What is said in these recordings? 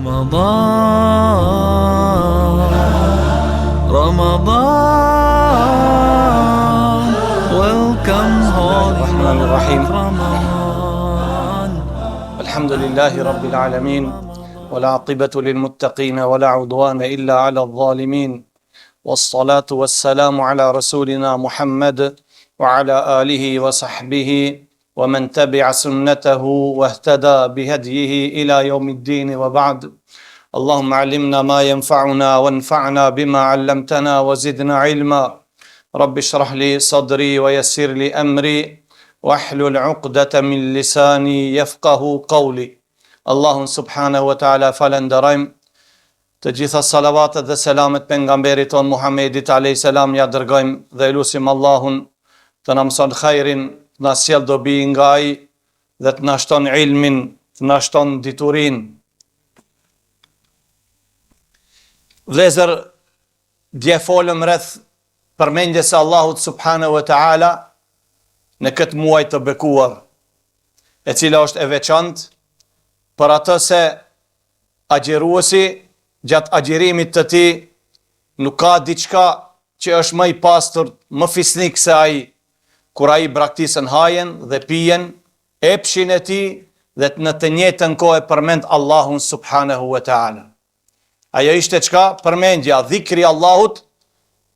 Ramadan Ramadan Welcome holy Rahim. Ramadan Alhamdulillahi Rabbil Alamin والعاقبة للمتقين ولا عدوان إلا على الظالمين والصلاة والسلام على رسولنا محمد وعلى آله وصحبه ومن تبع سنته واهتدى بهديه إلى يوم الدين وبعد اللهم علمنا ما ينفعنا وانفعنا بما علمتنا وزدنا علما رب اشرح لي صدري ويسر لي أمري واحلل عقدة من لساني يفقه قولي Allahun subhanehu ve teala falënderojmë, të gjitha salavatet dhe selamet pejgamberit tonë Muhammedit alejhi selam ja dërgojmë dhe e lusim Allahun të na mëson hajrin, të na sjell dobi nga ai dhe të na shton ilmin, të na shton diturinë. Vëllezër, dje folëm rreth përmendjes së Allahut subhanahu wa taala në këtë muaj të bekuar, e cila është e veçantë për atë se agjëruesi gjatë agjërimit të tij nuk ka diçka që është më i pastër, më fisnik se ai, kur ai braktis hajen dhe pijen, epshin e tij dhe në të njëjtën kohë e përmend Allahun subhanahu wa taala. Ajo ishte çka? Përmendja, dhikri i Allahut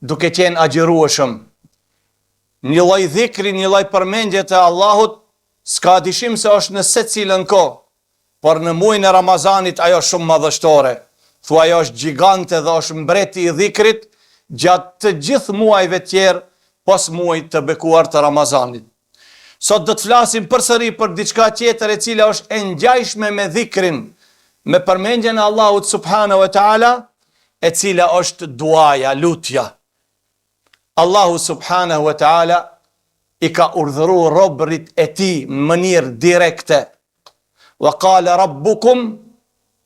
duke qenë agjërueshëm. Një lloj dhikri, një lloj përmendje të Allahut, s'ka dyshim se është në secilën kohë, por në muajin e Ramazanit ajo është shumë madhështore. Thua ajo është gjigante dhe është mbreti i dhikrit gjatë të gjithë muajve tjerë pos muajit të bekuar të Ramazanit. Sot do të flasim përsëri për diçka tjetër e cila është e ngjashme me dhikrin, me përmendjen e Allahut subhanahu wa taala, e cila është duaja, lutja. Allahu subhanahu wa taala i ka urdhëru robërit e tij në mënyrë direkte. Wa qala rabbukum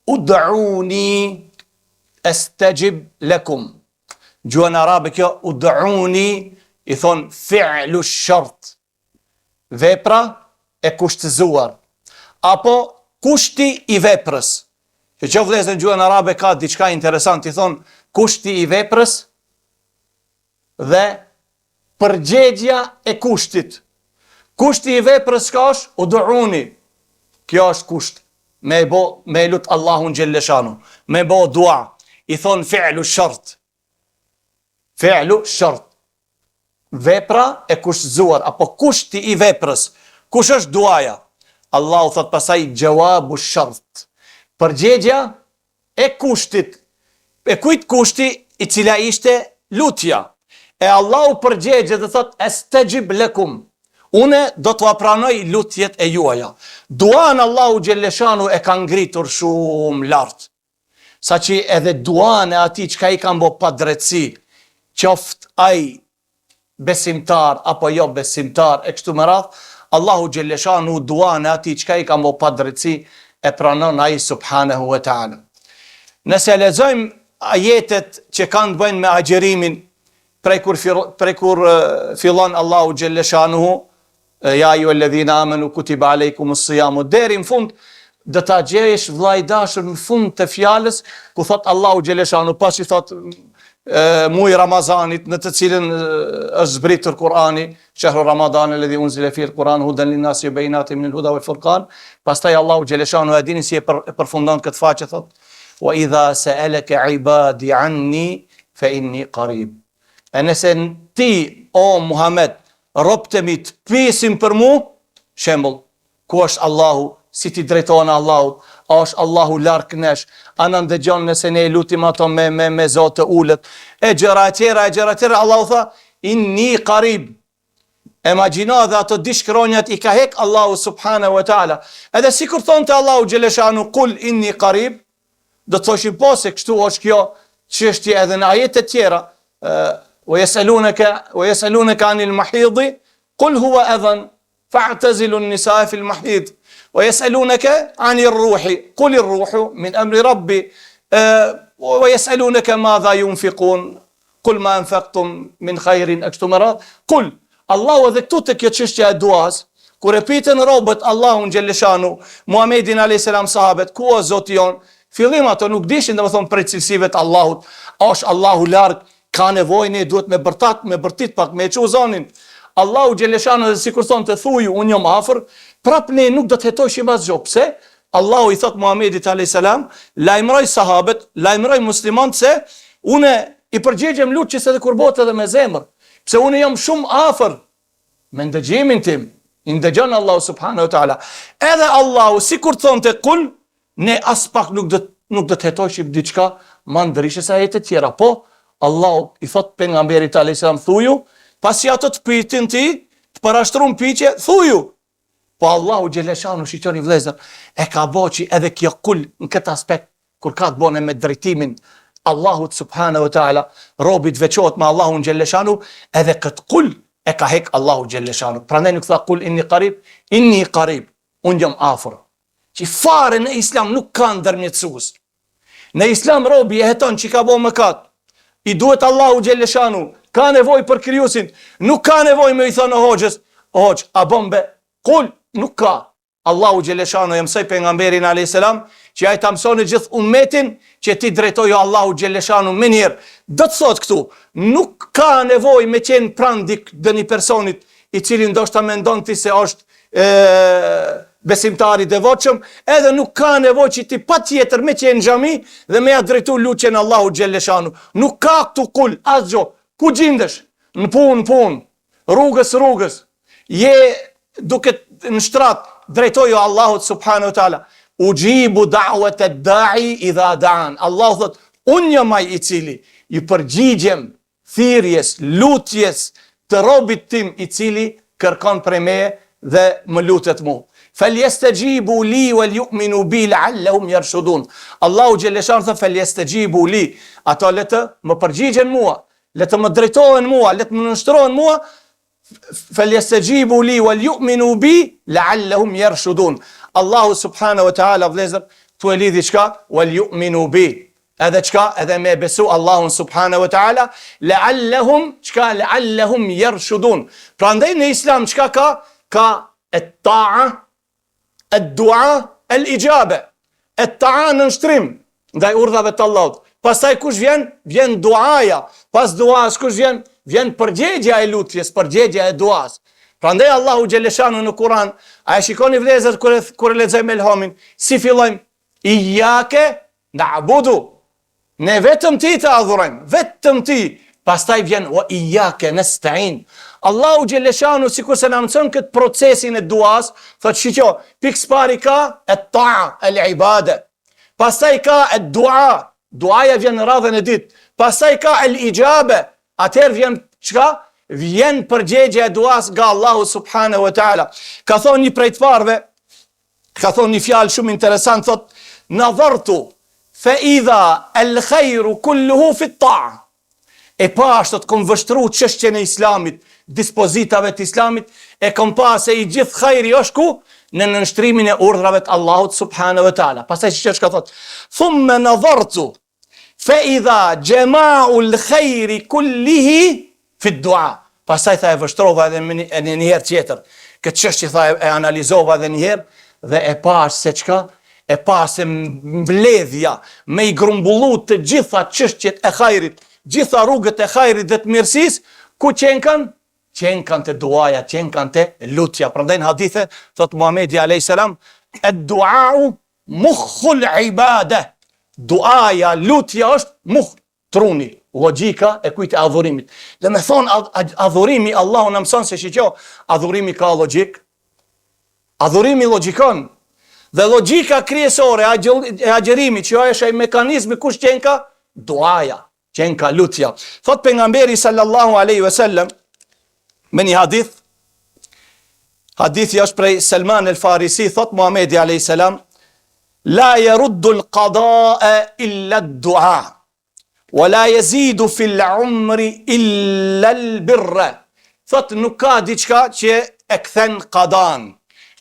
ud'uni astajib lakum. Gjuhën arabe kjo ud'uni i thon fi'lu shart. Vepra e kushtëzuar apo kushti i veprës. Që që vëllezër në gjuhën arabe ka diçka interesant, i thon kushti i veprës dhe përgjegja e kushtit. Kushti i veprës çka është? Ud'uni. Kjo është kusht. Me e bo, me e lut Allahun xhelleshanu, me bo dua, i thonë fi'lu shart. Fi'lu shart. Vepra e kushtëzuar apo kushti i veprës. Kush është duaja? Allahu thot pastaj xhewabu shart. Përgjegja e kushtit, e kujt kushti i cila ishte lutja. E Allahu përgjegjet dhe thot estajib lekum. Une do t'ua pranoj lutjet e juaja. Duan Allahu xhelleshanu e ka ngritur shumë lart. Saqë edhe duan e atij çka i kanë bo padrejtësi, qoftë ai besimtar apo jo besimtar e kështu me radhë, Allahu xhelleshanu duan e atij çka i kanë bo padrejtësi e pranon ai subhanehu ve teala. Nëse lexojmë ajetet që kanë të bëjnë me agjërimin prej kur prej kur fillon Allahu xhelleshanuhu Ja ejjuhelledhine amenu kutiba alejkumus sijamu deri në fund do ta gjesh vëlla i dashur në fund të fjalës ku thot Allahu xheleshanu pasi thot muaj Ramazanit në të cilin është zbritur Kurani shehru Ramadan alladhi unzila fihi al-Quran hudan lin-nasi wa bayinatin min al-huda wal furqan pastaj Allahu xheleshanu e dini si e, për, e përfundon këtë faqe thot wa idha sa'alaka ibadi anni fa inni qarib E nëse ti, o Muhamed, robët e mi të pyesin për mu, shembull, ku është Allahu, si t'i drejtohen Allahut, a është Allahu larg nesh, a na ndëgjon nëse ne e lutim ato me me me zo të ulët, e gjëra e tjera, e gjëra e tjera, Allahu tha, inni qarib. Imagjino edhe ato dy shkronjat i ka hek Allahu subhanahu wa taala. Edhe sikur thonte Allahu xheleshanu kul inni qarib, do të thoshin po se kështu është kjo çështje edhe në ajete të tjera, wa yasalunaka wa yasalunaka anil mahidi qul huwa adhan fa'tazilu an-nisaa fil mahid wa yasalunaka anir ruhi qul ar-ruhu min amri rabbi wa yasalunaka madha yunfiqun Kul ma anfaqtum min khairin e kështu me radhë. Kul, Allahu edhe këtu te kjo çështja e duas, kur e pyetën robët Allahun xheleshanu, Muhamedin alayhis salam sahabet, ku është Zoti jon? Fillim ato nuk dishin, domethënë prej cilësive të Allahut, a është Allahu larg, ka nevojë ne duhet me bërtat, me bërtit pak, me e çu zonin. Allahu xheleshanuhu edhe sikur thonte thuju, unë jam afër, prap ne nuk do të hetojshim asgjë. Pse? Allahu i thot Muhamedit alayhis salam, lajmëroj sahabet, lajmëroj muslimanët se unë i përgjigjem lutjes edhe kur bëhet edhe me zemër, pse unë jam shumë afër me ndëgjimin tim, i ndëgjon Allahu subhanahu wa taala. Edhe Allahu sikur thonte kul, ne aspak nuk do nuk do të hetojshim diçka ma ndryshe se ajetet tjera. Po Allahu i thot pejgamberit alayhis salam thuju, pasi ato të pyetin ti, të parashtruan pyetje, thuju. Po Allahu xheleshanu shiqoni vëllezër, e ka bo që edhe kjo kul në këtë aspekt kur ka të bone me drejtimin Allahut subhanahu wa taala, robi të veçohet me Allahun xheleshanu, edhe këtë kul e ka hek Allahu xheleshanu. Prandaj nuk tha kul inni qarib, inni qarib, unë jam afër. Që fare në islam nuk ka ndërmjetësues. Në islam robi e heton që ka bo mëkat. I duhet Allahu xheleshanu, ka nevojë për krijuesin, nuk ka nevojë me i thonë hoxhës, hoxhë, a bon be, kul, nuk ka. Allahu xheleshanu e mësoi pejgamberin alayhis salam që ai ta mësoni gjithë ummetin që ti drejtoju Allahu xheleshanu menjëherë. Do të thotë këtu, nuk ka nevojë me qenë pranë dik ndonjë personit i cili ndoshta mendon ti se është e, besimtar i devotshëm, edhe nuk ka nevojë që ti patjetër me qenë në xhami dhe me ja drejtu lutjen Allahu xheleshanu. Nuk ka këtu kul asgjë. Ku gjindesh? Në punë, në punë. Rrugës, rrugës. Je duke në shtrat, drejtoju Allahut subhanahu wa taala. Uxhibu da'wat ad-da'i idha da'an. Allahu thot, unë jam ai i cili i përgjigjem thirrjes, lutjes të robit tim i cili kërkon prej meje dhe më lutet mu. Fel jestexhibu li wal ju'minu bi la'allehum jershudun. Allahu xheleshanu thot fel jestexhibu li. Ato le të më përgjigjen mua, le të më drejtohen mua, le të më nënshtrohen mua, fel jestexhibu li wal ju'minu bi la'allehum jershudun. Allahu subhanahu wa ta'ala vlezër, tu e lidhi çka? Wal ju'minu bi. Edhe çka? Edhe me besu Allahun subhanahu wa ta'ala, la'allehum, çka? La'allehum jershudun. Prandaj në islam çka ka? Ka et-ta'a, et-dua, el-ixhabe. Et-ta'a nënshtrim, ndaj urdhave të Allahut. Pastaj kush vjen? Vjen duaja. Pas duas kush vjen? Vjen përgjegja e lutjes, përgjegja e duas. Prandaj Allahu xheleshanu në Kur'an, a e shikoni vëllezër kur e kur e lexojmë Elhamin, si fillojmë? Ijake na'budu. Ne vetëm ti të adhurojmë, vetëm ti. Pastaj vjen wa ijake nesta'in. Allahu xheleshanu sikurse na mëson këtë procesin e duas, thotë shiko, pikë s'pari ka et-ta'a, el-ibade. Pastaj ka ed-dua, duaja vjen në radhën e dytë. Pastaj ka el-ixhabe, atëherë vjen çka? Vjen përgjegja e duas nga Allahu subhanahu wa taala. Ka thonë një prej të parëve, ka thonë një fjalë shumë interesant, thot, nadhartu fe idha el khajru kulluhu fit ta'a. E pashë, thot, kom vështru çështjen e islamit, dispozitave të islamit, e kom pa se i gjithë hajri është ku? Në nënshtrimin e urdhrave të Allahut subhanahu wa taala. Pastaj shiko çka thot, thumme nadhartu Fe idha xhema'ul khejri kullihi fi dua. Pastaj tha e vështrova edhe në një, një herë tjetër. Këtë çështje tha e, e analizova edhe një herë dhe e pashë se çka e pashë se mbledhja me i grumbullu të gjitha çështjet e hajrit, gjitha rrugët e hajrit dhe të mirësisë, ku qenkan? Qenkan te duaja, qenkan te lutja. Prandaj në hadithe thot Muhamedi alayhis salam, "Ed-duau Mukhul ibade, duaja, lutja është mukh, truni, logjika e kujt e adhurimit. Domethonë, adhurimi, Allahu na mëson se shiko, adhurimi ka logjik, adhurimi logjikon, dhe logjika kryesore e agjërimit, që është ai mekanizmi kush qenka, duaja, Qenka lutja. Thot pejgamberi sallallahu alaihi wasallam me një hadith, hadithi është prej Selman el Farisi, thot Muhamedi alaihi salam, la yeruddu al-qada'a illa ad-du'a wa la yazidu fil umri illa al-birra. Thot nuk ka diçka që e kthen kadan.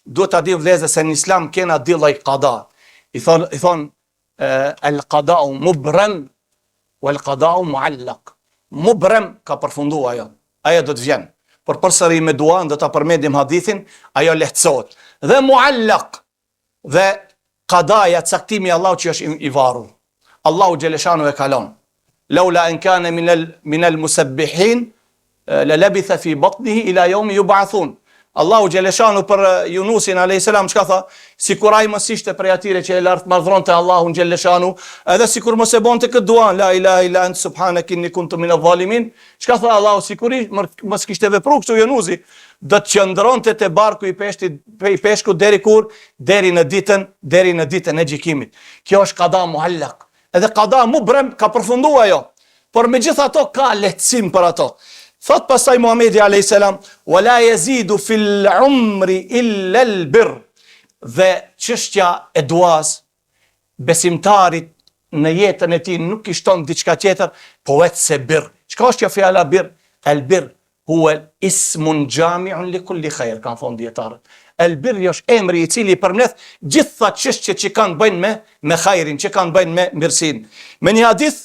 Duhet ta di vëllezër se në Islam kena dy lloj kada. I thon i thon El qada'u mubrem wal qada'u muallaq. Mubrem ka përfundu ajo. Ajo do të vjen. Por përsëri me duan do ta përmendim hadithin, ajo lehtësohet. Dhe muallaq dhe. Kadaja, caktimi i Allahut që është i, i varur. Allahu xheleshanu e kalon. Laula en kane minel, minel musebbihin, le lebithe fi batnihi ila jomi jubathun. Allahu xheleshanu për Junusin a.s. çka tha? Sikur ai mos ishte prej atyre që e lartmadhronte Allahun xheleshanu, edhe sikur mos e bonte këtë dua, la ilaha illa ent subhanak inni kuntu min adh-dhalimin, çka tha Allahu sikur mos kishte vepru kështu Junusi, do të qëndronte te barku i peshtit i peshkut deri kur? Deri në ditën, deri në ditën e gjykimit. Kjo është kada muallak. Edhe kada mubrem ka përfundu ajo. Por megjithato ka lehtësim për ato. Thot pastaj Muhamedi alayhis salam, "Wa la yazidu fil umri illa al bir." Dhe çështja e duas besimtarit në jetën e tij nuk i shton diçka tjetër, po veç se bir. Çka është kjo fjala bir? El bir Huwa ismun xhamiun li kulli khair, kanë thonë dijetarët. El Birri është emri i cili i përmbledh gjitha çështjet që kanë të bëjnë me me hajrin, që kanë të bëjnë me mirësinë. Me një hadith,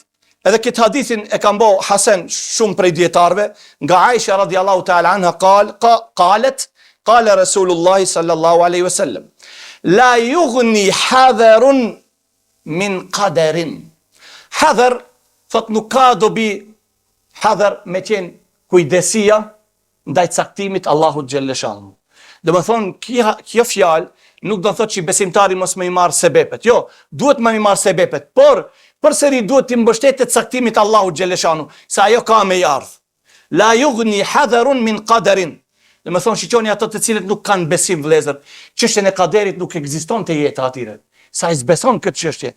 edhe këtë hadithin e kanë bo hasen shumë prej dijetarëve, nga Aisha radiallahu ta'ala anha kal, ka, kalet, kale Resulullah sallallahu alaihi wasallam. La yughni hadharun min qadarin. Hadhar thot nuk ka dobi Hadhar me qenë kujdesia ndaj caktimit Allahut xhelleshanuhu. Domethonë, kjo, kjo fjalë nuk do të thotë që besimtari mos me i marrë sebepet. Jo, duhet me i marrë sebepet, por përsëri duhet t'i mbështetet caktimit Allahut xhelleshanuhu, se ajo ka me i ardhë. La yughni hadharun min qadarin. Domethonë, shiqoni ato të cilët nuk kanë besim vëllezër, çështjen e kaderit nuk ekziston te jeta atyre. Se ai s'beson këtë çështje.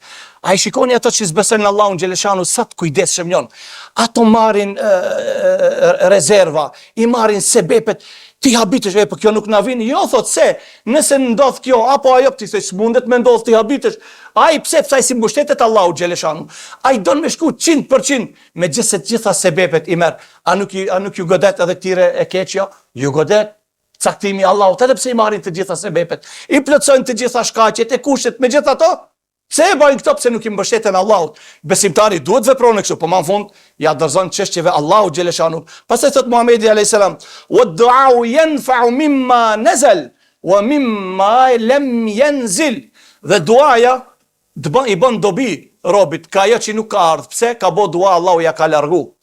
A i shikoni ato që s'besojnë në Allahun xheleshanu sa të kujdesshëm janë. Ato marrin e, e, rezerva, i marrin sebepet. Ti habitesh, e po kjo nuk na vin. Jo thot se, nëse ndodh kjo apo ajo ti thua s'mundet me ndodh ti habitesh. Ai pse pse ai s'i mbështetet Allahu xheleshanu. Ai don me shku 100% megjithëse të gjitha sebepet i merr. A nuk i a nuk ju godet edhe këtyre e keqja? Ju godet. Caktimi i Allahut, edhe pse i marrin të gjitha sebepet, i plotësojnë të gjitha shkaqet e kushtet, megjithatë, pse e bajnë këto, pse nuk i mbështeten Allahut? Besimtari duhet vepron kështu, po ma në fund ja dorëzon çështjeve Allahut xheleshanu. Pastaj thot Muhamedi alayhis salam, "Wa du'au yanfa'u mimma nazal wa mimma lam yanzil." Dhe duaja të bën, i bën dobi robit, ka ajo që nuk ka ardhë, pse ka bo dua Allahu ja ka largu.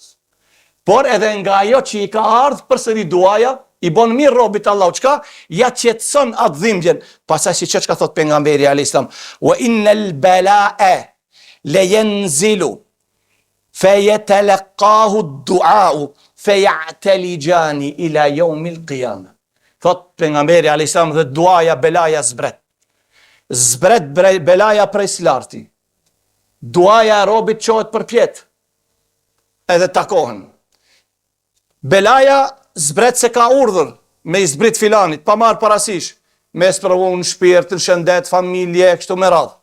Por edhe nga ajo që i ka ardhë, përsëri duaja, i bon mirë robit Allahu, çka? Ja qetëson atë dhimbjen. Pastaj siç çka thot pejgamberi alayhis salam, "Wa innal bala'a la yanzilu fa yatalaqahu ad-du'a fa ya'talijani ila yawm al-qiyamah." Thot pejgamberi alayhis salam dhe duaja belaja zbret. Zbret belaja prej së larti. Duaja e robit çohet përpjetë. Edhe takohen. Belaja zbret se ka urdhër me i zbrit filanit, pa marrë parasysh, me sprovu në shpirt, në shëndet, familje, kështu me radhë.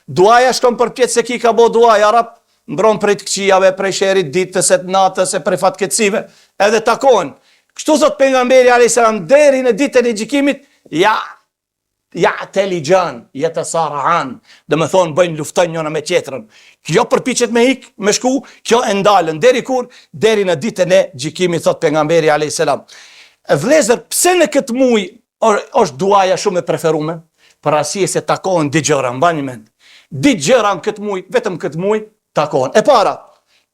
Duaja shkon përpjetë se ki ka bo dua, ja Rab, mbrom prej të këqijave, prej sherrit ditës e të natës e prej fatkeqësive, edhe takohen. Kështu thot pejgamberi alayhis salam deri në ditën e gjykimit, ja Ja'telixhan, jetesara'an, domethonë bëjnë luftojnë njëna me tjetrën. Kjo përpiqet me ik, me shku, kjo e ndalën, deri kur? Deri në ditën e gjykimit, thot pejgamberi alayhis salam. Vëllezër, pse në këtë muaj është duaja shumë e preferume? Për arsye se takohen dy gjëra, mbani mend. Dy gjëra në këtë muaj, vetëm këtë muaj takohen. E para,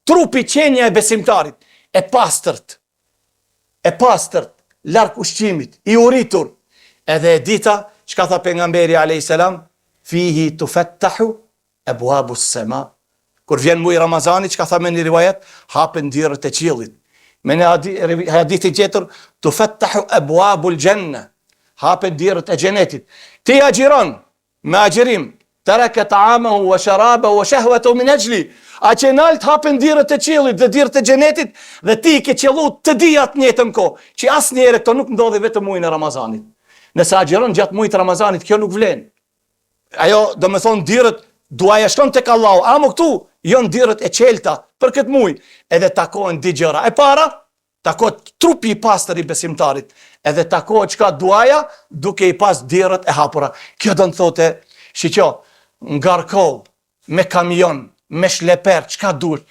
trupi qenia e besimtarit, e pastërt, e pastërt, larg ushqimit, i uritur. Edhe e dyta, çka tha pejgamberi alayhis salam, fihi tufettahu ebwabu sema. Kur vjen muaji Ramazani, çka tha me një rivajet, hapen dyert e qiellit. Me një hadithin tjetër, tufettahu ebwabul xhenne. Hapen dyert e xhenetit. Ti agjiron, Me agjërim, tereke ta'amehu wa sharabehu wa shahwatehu min exhli, atje nalt hapen dyert e qiellit dhe dyert e xhenetit dhe ti i ke qëllu të dyja të njëjtën kohë, që asnjëherë këto nuk ndodhin vetëm muajin e Ramazanit. Nëse agjëron gjatë muajit të Ramazanit, kjo nuk vlen. Ajo, domethonë dyert, duaja shkon tek Allahu, amo këtu janë dyert e çelta për këtë muaj, edhe takohen dy gjëra. E para, Takohet trupi i pastër i besimtarit, edhe takohet çka duaja duke i pas dyert e hapura. Kjo do të thotë, shiqo, ngarko me kamion, me shleper, çka duhet,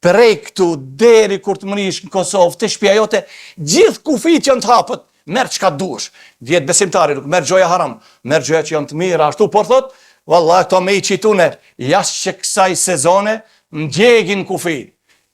prej këtu deri kur të mrish në Kosovë, te shtëpia jote, gjithë kufijtë janë të hapët, merr çka duhesh. Dihet besimtari nuk merr gjoja haram, merr gjoja që janë të mira ashtu, por thot. Valla, këto me i qitu ne, jashtë që kësaj sezone, më djegin kufi.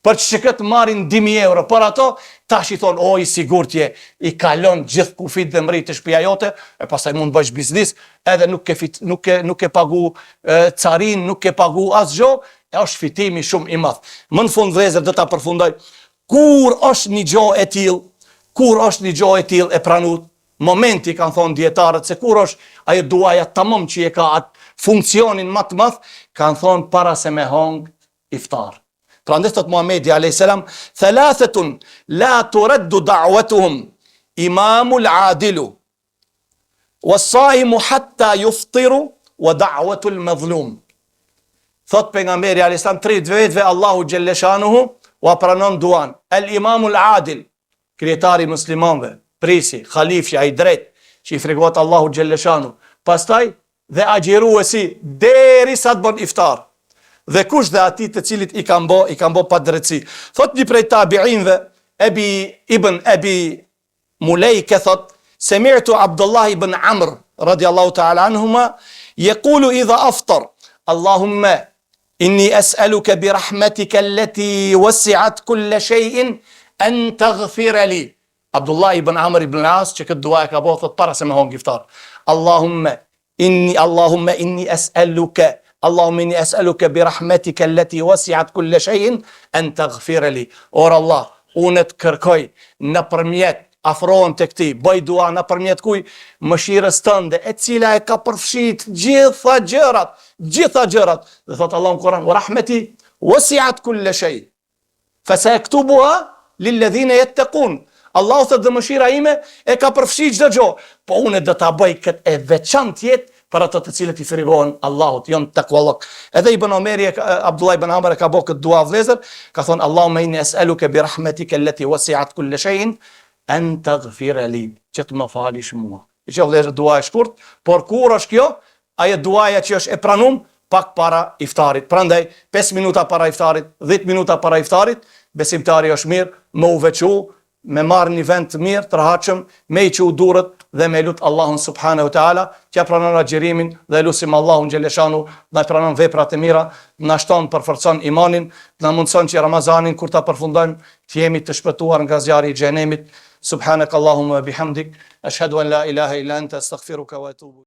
Për që këtë marrin 2000 euro, për ato, tash i thonë, o i sigurt je, i kalon gjithë kufit dhe mrri te shpia jote, e pastaj mund bësh biznis, edhe nuk ke, fit, nuk ke, nuk ke pagu e, carin, nuk ke pagu asgjo, e është fitimi shumë i madh. Më në fund vëllezër do ta përfundoj, kur është një gjo e tillë, kur është një gjo e tillë e pranut, momenti kanë thonë dijetarët se kur është ajo duaja tamam që e ka atë funksionin më të madh, kanë thonë para se me hong iftar. Prandaj thot Muhamedi alayhis salam, "Thalathatun la turaddu da'watuhum imamul adilu was-saimu hatta yuftiru wa da'watul mazlum." Thot pejgamberi alayhis salam, tri vetëve Allahu xhelleshanuhu ua pranon duan. El imamul adil, kryetari i muslimanëve, prisi, halifja i drejtë, që i frigohet Allahu xhelleshanu. Pastaj dhe agjëruesi derisa të bën iftar. Dhe kush dhe atij të cilit i kanë bo, i kanë bo padrejtësi. Thot një prej tabiinëve, Ebi ibn Ebi Mulejke thot, Semi'tu Abdullah ibn Amr radiallahu ta'ala anhuma yaqulu idha aftar Allahumma inni es'aluka bi rahmatika allati wasi'at kulla shay'in an taghfira li. Abdullah ibn Amr ibn As që këtë dua e ka bo thot para se me hongë iftar. Allahumma inni Allahumma inni es'aluka Allahumma inni es'aluka bi rahmatika allati wasi'at kulla shay'in an taghfira li. Or Allah, unë të kërkoj nëpërmjet afrohem tek ti, bëj dua nëpërmjet kuj mëshirës tënde, e cila e ka përfshi të gjitha gjërat, gjitha gjërat. Dhe thot Allahu në Kur'an, "Wa rahmeti wasi'at kulla shay." Feseektubuha lilledhine jettekun. Allahu thotë dhe mëshira ime e ka përfshi çdo gjë, po unë do ta bëj këtë e veçantë jetë për ato të cilët i frigohen Allahut, janë takvallok. Edhe Ibn Omeri, Abdullah ibn Amr e ka bo këtë dua vëllezër, ka thonë Allahumme inni es'eluke bi rahmetike allati wasi'at kulle shay'in an taghfira li, që të më falish mua. E që vëllezër dua e shkurt, por kur është kjo? Ajo duaja që është e pranum pak para iftarit. Prandaj 5 minuta para iftarit, 10 minuta para iftarit, besimtari është mirë me u veçu, me marrë një vend të mirë, të rahatshëm, me i çu durët dhe me lut Allahun subhanahu wa taala, t'ia pranon agjërimin dhe e lusim Allahun xheleshanu, të na pranon veprat e mira, të na shton përforcon imanin, të na mundson që Ramazanin kur ta përfundojmë të jemi të shpëtuar nga zjarri i xhehenemit. Subhanaka Allahumma wa bihamdik, ashhadu an la ilaha illa anta astaghfiruka wa atubu.